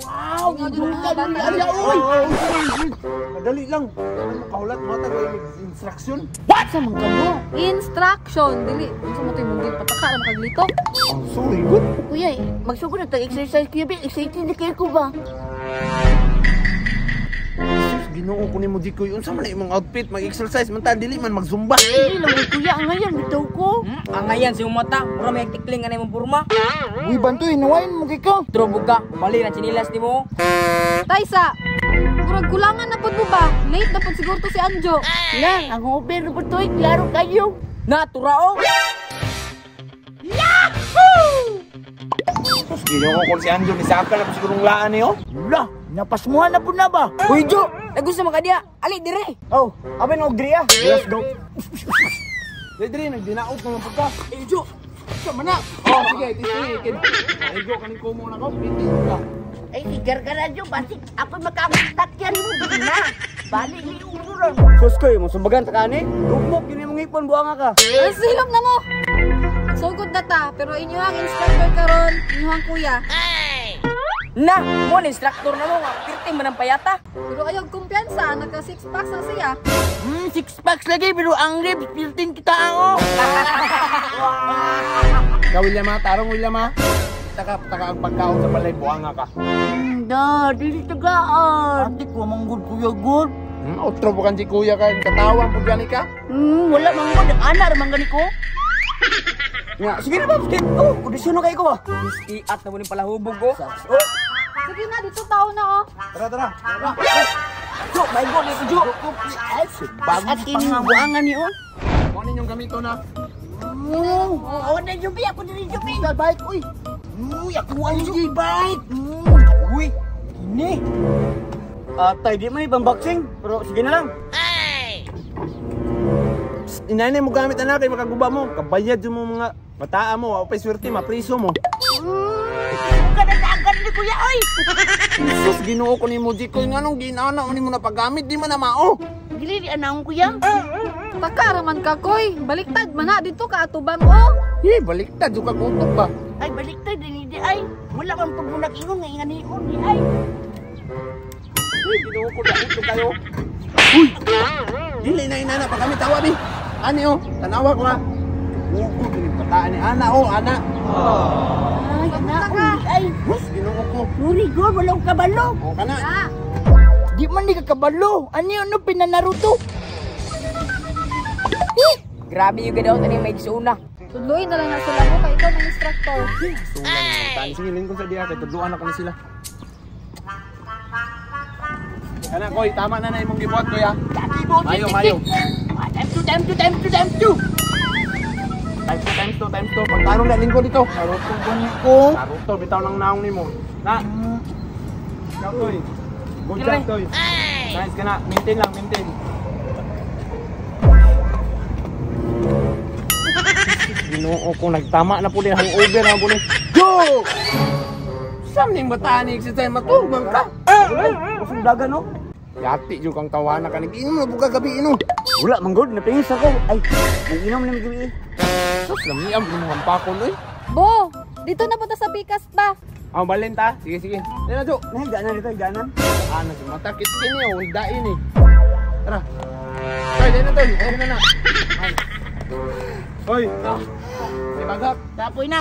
Wow, gidulta diri area oy. Madali lang. Ano kahulat mo ta kay instruction? Sa man ka mo? Instruction dili. Unsa mo to imong pataka ra makaglito? Oh, sorry good. Kuya, magsugod na tag exercise kuya, bi excited na kayo ko ba? Sus, Ginoo ko nimo Jikoy, unsa man na imong outfit? Mag-exercise man ta dili man magzumba. Dili lang kuya, ang ngayon bitaw ko. Angayan si mata, mura may tikling anay mong purma. Uy, bantoy, nawain mo kay ka. Trobog ka, bali na chinilas nimo. Taysa, murag kulangan na pud mo ba? Late na pud siguro to si Anjo. Lang, ang over po to, klaro kayo. Na turao. Sus, Ginoo ko si Anjo ni saka na sigurong laan niyo. La, napasmuhan na po na ba? Uy Jo, nagusto man ka diya. Ali dire. Oh, abin og diri ah. Let's go. Dili nagdinaot naman pud ka. Eh Jo, sa man na? Oh, sige, tisi. Maigo kaning kumo na ko, piti ka. Ay, igargara nyo, basig ako makatakyan mo na. Bali, ni ulo ron. Sus koy, mo sumbagan ta kani. Dugmok yun imong ipon buanga ka. Ay, silom na mo. Sugod na ta, pero inyohang instructor karon, inyohang kuya. Na, mo ni instructor na mo nga pirti man ang payata. Pero ayaw kumpiyansa, naka six packs na siya. Six packs lagi, pero ang ribs, piltin kita ako. Ikaw, William ha, tarong William ha. Taka, taka ang pagkaon sa balay, buanga ka. Da, dili tagaan. Ate ko manggod kuya god. Otro po kan si kuya ka, katawang po gani ka. Wala manggod, ana ra man gani ko. Nga, sige na ba? Sige. Oh, kondisyon na kayo ko ba? Iat na mo ning palahubog ko. Oh, Sige na, dito tao na oh. Tara, tara. Jo, may go ni Jo. Bago Akin buangan ni oh. Kung ninyong gamito na. Oh, na jubi ako diri jubi. Bike, uy. Uy, ako ang bike. Uy, kini. Atay, di man ibang boxing, pero sige na lang. Inay mo gamit anak kay makaguba mo. Kabayad yung mga bataa mo, wa pay swerte mapriso mo. Kadadagan ni kuya oy. Sus, Ginoo ko nimo Jikoy, nganong ginana mo nimo na paggamit di man na mao. Dili di anang kuya. Taka raman ka koy, baliktad man na dito ka atubang oh. Eh, baliktad jud ka kutok ba. Ay baliktad din di ay. Wala man pud mo nag-ingon nga inganion di ay. Uy, Ginoo ko na utok kayo. Uy! Dili na inana paggamit tawa bi. Ani oh, tanawa ko ha. Ugo kini bataan ni ana oh, ana. Ay, ana ay. Sus, Ginoo ko. Nuri god wala ko kabalo. O kana. Na. Di man di ka kabalo. Ano yun, no, pinanaruto? Grabe yung gadaot ani may gisuna. Tudluin na lang na sila mo kay ikaw ng instructor. Sulan ng tani. Sige, lingkod sa diha kay tudluan ako ni sila. Kana koy, tama na na imong gibuhat kuya. Mayo, mayo. Time two, time two, time two, time two. Times two, times two, times two. Pagtarong na lingkod dito. Naruto ba ni ko? Naruto, bitaw ng naong nimo. Na. Ikaw, Toy. Good job, Toy. Nice ka na. Maintain lang, maintain. Ginoo ko, nagtama na po din. Hangover na po din. Go! Saan ning bataan ni exercise? Matubang ka. Usong dagan, no? Yati jud kang tawana ka. Nag-inom na buka gabi ino. Wala, manggod. Napingis ako. Ay, nag-inom na gabi. Sus, lamiam mo ang pakon, oy. Bo, dito na punta sa pikas ba? Ah, balin ta. Sige, sige. Dili na, Jo. Nahigaan na dito, higaan. Ano si mata kit kini oh, higdain eh. Tara. Toy, dili na, Toy. Ayun na na. Ay. Hoy. Si Bagap. Tapoy na.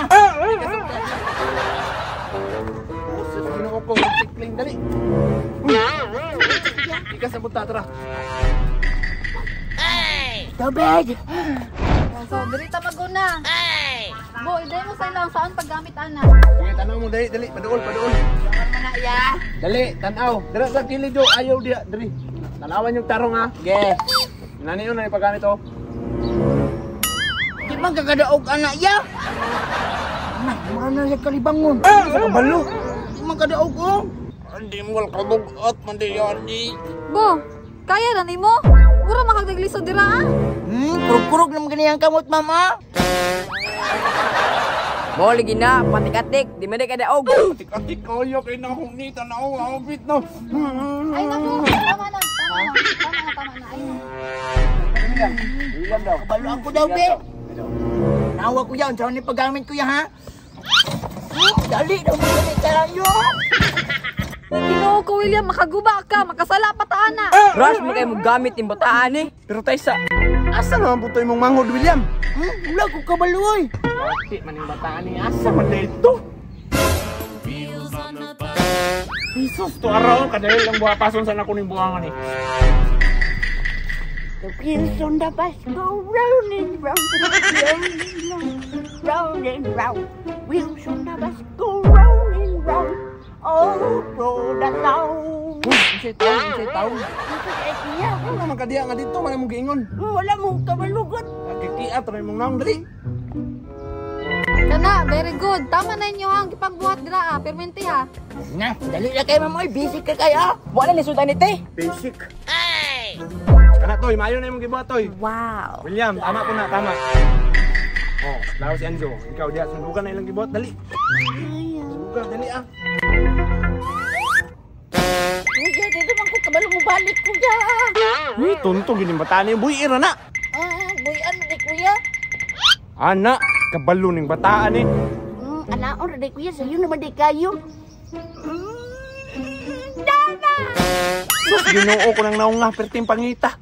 Sus, Ginoo ko, tikling dali. Uy. Ikas na punta, tara. Tubig. So, diri ta maguna. Bo, iday mo sa ilang saan paggamit ana. Sige, tanaw mo dali, dali, paduol, paduol. Mana ya. Dali, tanaw. Dira sa kilid jo, ayaw diha, diri. Tanawan yung tarong ha. Sige. Nani yun, nani paggamit oh. Di man kakadaog ana ya. Na, mura na siya kalibangon. Sa kabalo. Di man kadaog oh. Hindi mo kabugot man di yun, di. Bo, kaya na nimo? Mura makagdaglisod dira ah. Kurog-kurog naman ganyan ang kamot mama. Mo lagi na patik-atik, di man di kadaog. Atik-atik kayo kay nahong ni tanaw outfit no. Ay naku, tama na, tama na, tama na, tama na. Ay na. William daw. Kabalo ako daw be. Nawa ko yan, saan ni paggamit ko yan ha? Dali na mo dali kayo. Ginoo ko, William, makaguba ka, makasala pa ta ana. Rush mo kayo mo gamit yung bataan eh. Pero Taysa, asa naman po to imong manghod, William? Wala ko kabalo oy. Di man yung bataan ni asa man na ito. Jesus, to araw kadali lang buha pason sa nako ning buhangan eh. The wheels on the bus go round and round, round and round, round and round. Wheels on the bus go round and round, all through the town. Uy, unsay taon, unsay taon. Ito kay Tia. Ano naman kadiya nga dito, man imong giingon. Wala mo kabalugot. Kikiat ra imong naong dali. Kana, very good. Tama na inyo ang gipagbuhat dira ah. Permente ha. Na, dali na kayo mamoy. Busy ka kayo. Wala ni sultan ni te. Basic. Kana toy, maayo na imong gibuhat toy. Wow. William, tama po na, tama. Oh, lao si Enzo. Ikaw diya, sundugan na ilang gibuhat, dali. Sundugan, dali ah. Kuya, dito man ko kabalo mo balik, kuya. Uy, tonto gini bataan ni buy ira na. Ah, boy, ano di kuya? Ana, kabalo ning bataan eh. Anaon ra di kuya, sayo naman di kayo. Dana! Sus, Ginoo ko nang naong nga perting pangita.